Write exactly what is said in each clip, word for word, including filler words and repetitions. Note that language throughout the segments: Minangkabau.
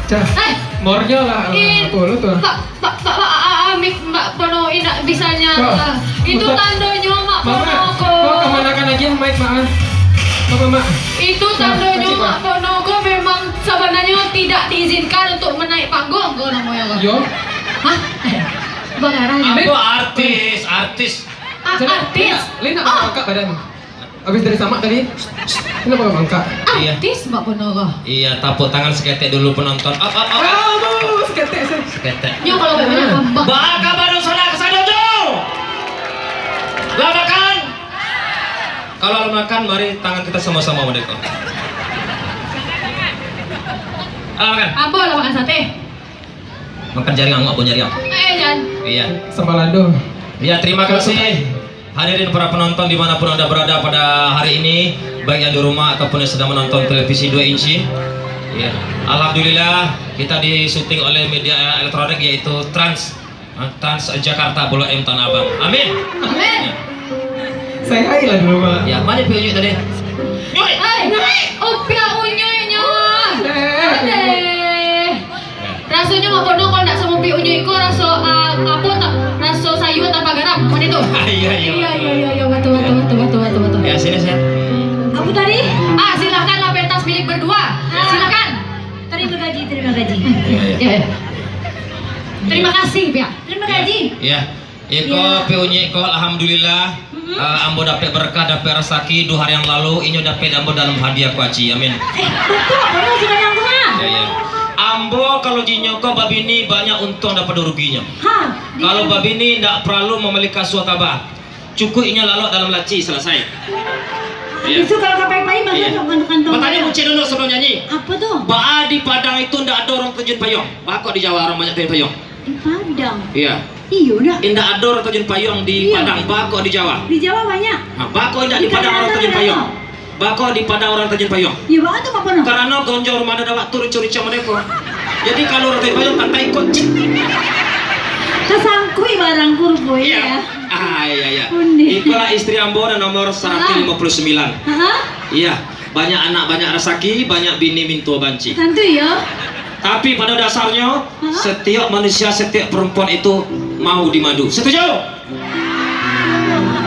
Cah, eh, mornyo lah, eh, apa lu tuh? Pak, Pak, Pak, Pak, ah, ah, mik, Mak Pono indak bisanya. Kok? Ah, itu tandonyo Mak Pono ko. Kok kemanakan lagi yang mic, Mak, ah? Kok, Mak? Itu tandonyo Mak Pono ko memang sebenarnya tidak diizinkan untuk menaik panggung ko namonyo ko. Yo. Hah? Bang Arah. Apa artis, artis? Ah, artis. Lina, Lina, angkat badan. Habis dari samak tadi, kenapa nggak bangkak? Iya. Artis, Mak Pono ko. Iya, tepuk tangan seketek dulu penonton. Up, up, up. Aduh, seketek, sih. Seketek. Nyo kalau nggak bilang, Bang. Baka baru sana ke sana, Jo. Lah makan? Kalau lah makan, mari tangan kita sama-sama, Mak Deko. Lah makan? Apa lah makan sate? Makan jariang, angok pun jariang. Eh, Jan. Iya. Sambalado. Ya, terima kasih hadirin para penonton dimanapun Anda berada pada hari ini, baik yang di rumah ataupun yang sedang menonton televisi dua inci. Ya. Alhamdulillah, kita disuting oleh media elektronik yaitu Trans, ah, Trans Jakarta Blok M Tanah Abang. Amin. Amin. Ya. Saya hai lah dulu, Pak. Ya, mana Pi Unyuik tadi? Nyuik! Hai. Oh, Pi Unyuik nyo. Eh. Adeh. Rasonyo Mak Pono kalau ndak samo Pi Unyuik ko raso, ah, apo tak, raso sayua tanpa garam, macam itu. Iya, iya. Iya, iya, iya, iya, betul, betul, betul, betul, betul, betul. Ya, sini, sini. Apa tadi? Ah, silakanlah pentas milik berdua. Ah. Silakan. Terima gaji, terima gaji. Iya, iya. Iya. Terima kasih, Pia. Terima gaji. Iya. Iko, Pi Unyik ko, alhamdulillah. Mm-mm. Eh, ambo dapek berkah, dapek rasaki, duo hari yang lalu, inyo dapek ambo dalam hadiah ko, Aci. Amin. Eh, betul, betul, sudah nyambung, ah. Ya, ya. Ambo kalau jinyo ko babini banyak untuang daripado ruginyo. Ha, kalau babini ndak paralu mambali kasua tabah. Cukuik inyo lalok dalam laci, salasai. Habis tu kalau ka pai-pai, bagian kantong-kantong. Batanyo Ucik dulu sebelum nyanyi. Apa tu? Baa di Padang itu ndak ado urang tajun payuang? Baa kok di Jawa urang banyak tajun payuang? Di Padang? Iya. Iyo, ndak? Indak ado urang tajun payuang di Padang, baa kok di Jawa? Di Jawa banyak. Ha, baa kok indak di Padang urang tajun payuang? Baa kok di Padang urang tajun payuang? Iyo, baa tu, Mak Pono? Karano gonjong rumah adat awak tu ricuah-ricuah model ko. Jadi, kalau urang tajun payuang, pantai ko, cik. Tasangkuik barang ko rupo, iya. Ah, iya, iya. Ikolah istri ambo nan nomor saratus limo puluah sambilan. Ha? Iya. Banyak anak, banyak rasaki, banyak bini mintuo banci. Tantu iyo. Tapi pada dasarnyo, setiok manusia, setiok perempuan itu mau dimadu. Setuju?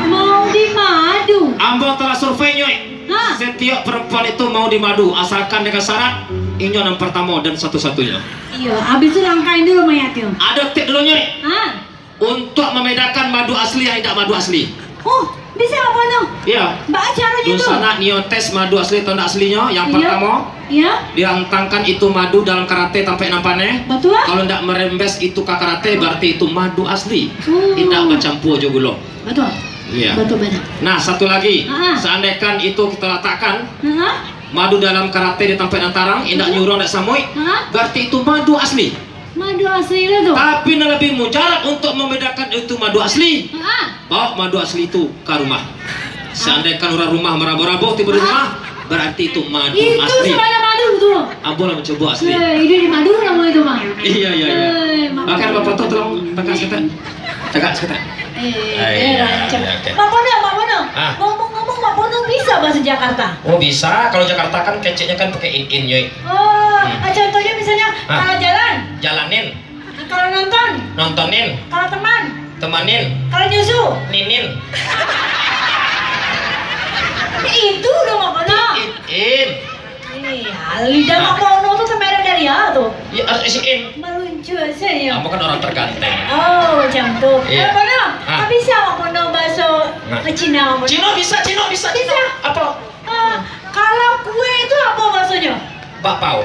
Mau dimadu? Ambo telah survei, Nyuik. Ha? Setiok perempuan itu mau dimadu, asalkan dengan syarat, inyo nan pertamo dan satu-satunya. Iyo, abis tu langkain dulu mayat tu. Ado tip dulu, Nyuik. Ha? Untuak mambedakan madu asli yang indak madu asli. Oh, bisa apo tu? Iya. Baa caronyo tu? Dunsanak nio tes madu asli atau indak aslinyo. Yang pertamo, iya, dilantangkan itu madu dalam karate tampek nan paneh. Batua. Kalau indak merembes itu ka karate, berarti itu madu asli. Oh. Indak bacampua jo gulo. Batua. Iya. Batua bana. Nah, satu lagi, seandaikan itu kita latakkan madu dalam karate di tampek nan tarang, indak nyuruang, indak samuik, berarti itu madu asli. Madu asli lah tu. Tapi nan lebih mujarab untuk mambedakan itu madu asli, ha, bawa madu asli itu ka rumah. Seandaikan urang rumah marabo-rabo tibo di rumah, berarti itu madu asli. Itu sabana madu tu. Ambo lah mancubo asli. Eh, ide di madu namonyo tu mah. Iya, iya, iya. Eh, Mak Pono. Bahkan Bapak tu tolong tegak saketek. Tegak saketek. Eh, eh, rancak. Iya, oke. Mak Pono, Mak Pono. Ah. Ngomong-ngomong, Mak Pono bisa bahasa Jakarta? Oh, bisa. Kalau Jakarta kan keceknya kan pakai in-in, Nyuik. Oh, ah, contohnya misalnya, kalau jalan? Jalanin. Kalau nonton? Nontonin. Kalau teman? Temanin. Kalau nyusu? Ninin. Itu dong, Mak Pono. In-in. Iya, lidah Mak Pono tu semerah dari apa tu? Iya, harus isi in. Meluncur saja. Ambo kan orang terganteng. Oh, macam tu. Iya. Mak Pono, bisa Mak Pono bahasa Cina, Mak Pono? Cina bisa, Cina bisa. Bisa. Apa? Ah, kalau kue itu apa bahasanya? Bakpao.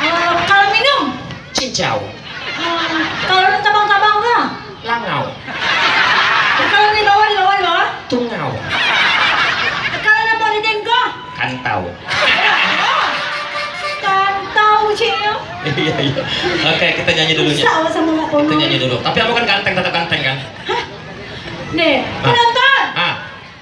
Ah, kalau minum? Cincau. Ah, kalau tabang-tabang tu? Langau. Kalau di bawah, di bawah, di bawah? Tungau. Kalau nampak di dengkah? Kantau. Kantau, cik, yo. Iya, iya. Oke, kita nyanyi dulu, Nyuik. Susah awak sama Mak Pono. Kita nyanyi dulu. Tapi aku kan ganteng, tetap ganteng, kan? Hah? Nih, penonton. Ah.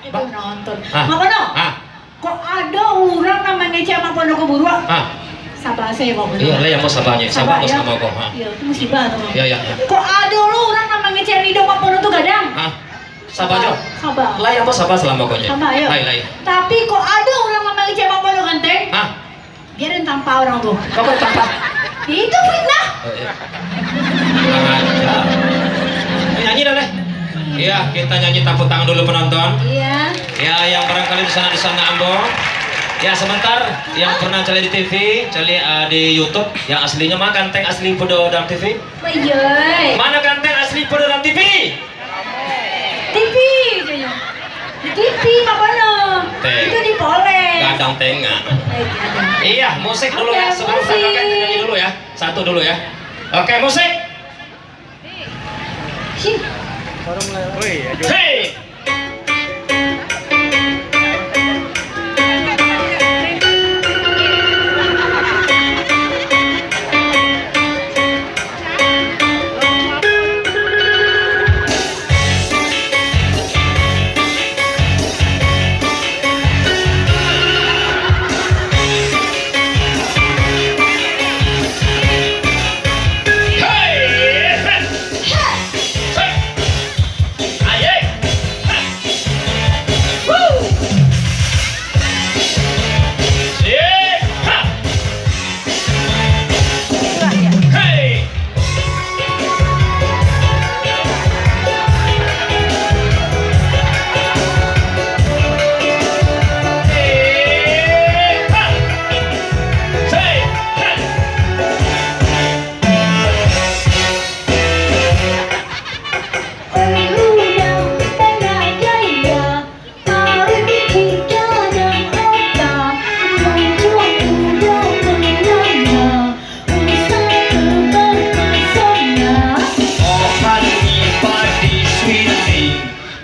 Eh, penonton. Ah. Mak Pono. Ah. Kok ado urang nan mangecek Mak Pono ko buruak? Ah. Saba sajo, Mak Pono. Iya, lah, yang mau sabanyo. Saba, ya. Sama ko, ha. Iya, itu musibah tu. Iya, iya, iya. Kok ado lo urang nan mangecek Ridho Mak Pono tu gadang? Ah. Saba jo. Saba. Lai ambo saba salamo ko, Nyuik. Saba, yo. Lai, lai. Tapi kok ado urang nan mangecek Mak Pono ganteng? Hah? Biarin tampa urang tu. Apa tampa? Itu fitnah. Eh, eh. Kurang ajar. Nyanyi dah, Leh. Iya, kita nyanyi, tepuk tangan dulu, penonton. Iya. Ya, yang barangkali di sana, di sana, Ambo. Ya, sebentar, yang pernah caliak di T V, caliak, ah, di YouTube, yang aslinya mah ganteng asli Pudo Dam T V. Iya. Mana ganteng asli Pudo Dam T V? T V je nyo. Di T V, apa no? Teh. Itu di polres. Gadang tengah. Eh, gadang. Iya, musik dulu ya. Oke, sebelum musik. Kita nyanyi dulu ya. Satu dulu ya. Oke, musik. Sih. Hei. Oh, honey, buddy, sweetie,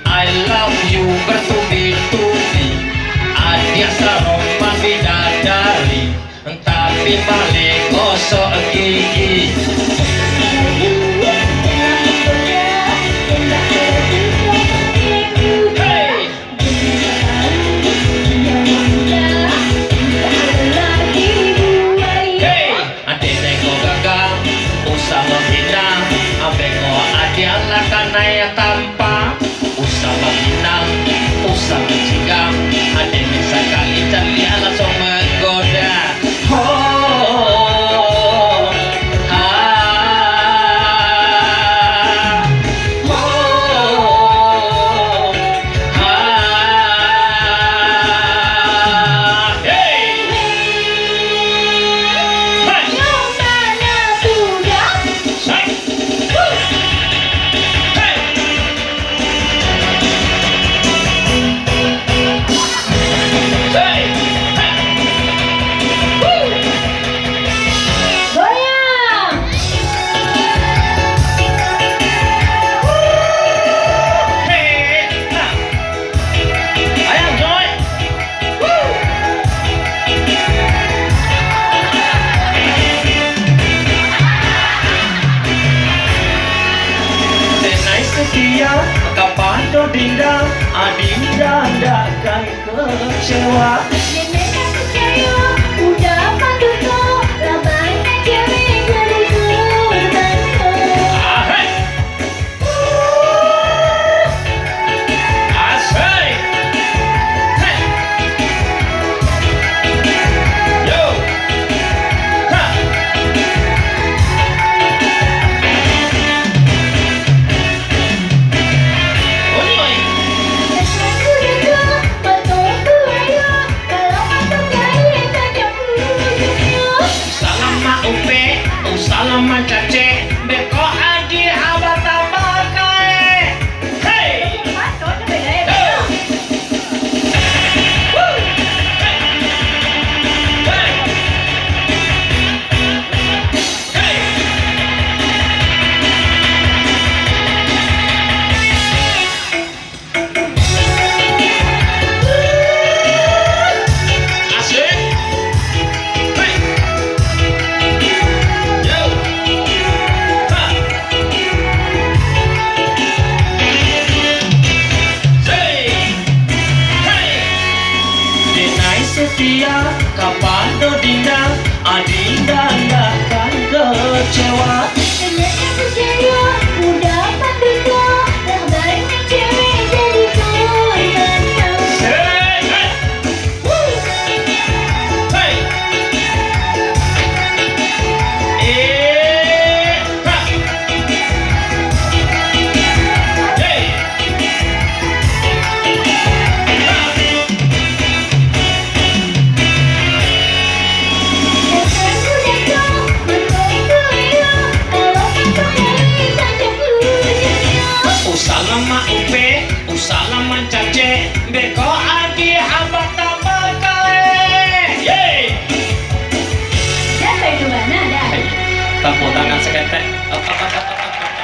I love you bertubi-tubi. Adiak sarompa bidadari, tapi maleh gosok gigi. Hey! Hei, adek nengok gagah, usah menghina, ambek ko adiak lah kanai tampa. Usah menghina, usah mencegah, adek ni sakali caliak langsung menggoda. Ho, ha, ho, ha, hei. Hai. Hai. Goyang. Ayang, Joy. Denai setia kapado Dinda, Adinda ndak akan kecewa. Nenek tak percaya, udah panduto, lah banyak cewek jadi korban. Ahai. Asik. Hei. Yo. Ha. Oi, oi. Salam Mak Upek, salam Mak Cacek, beko adi abah tambah kae. Hei! Hei! Hei! Hei! Asik. Hei. Yo. Ha. Hei. Hei. Denai setia kapado Dinda, Adinda ndak akan kecewa. Nenek tak percaya, udah panduto, lah banyak cewek jadi korbannya. Hei, hei. Woo. Hei. Eh, Beko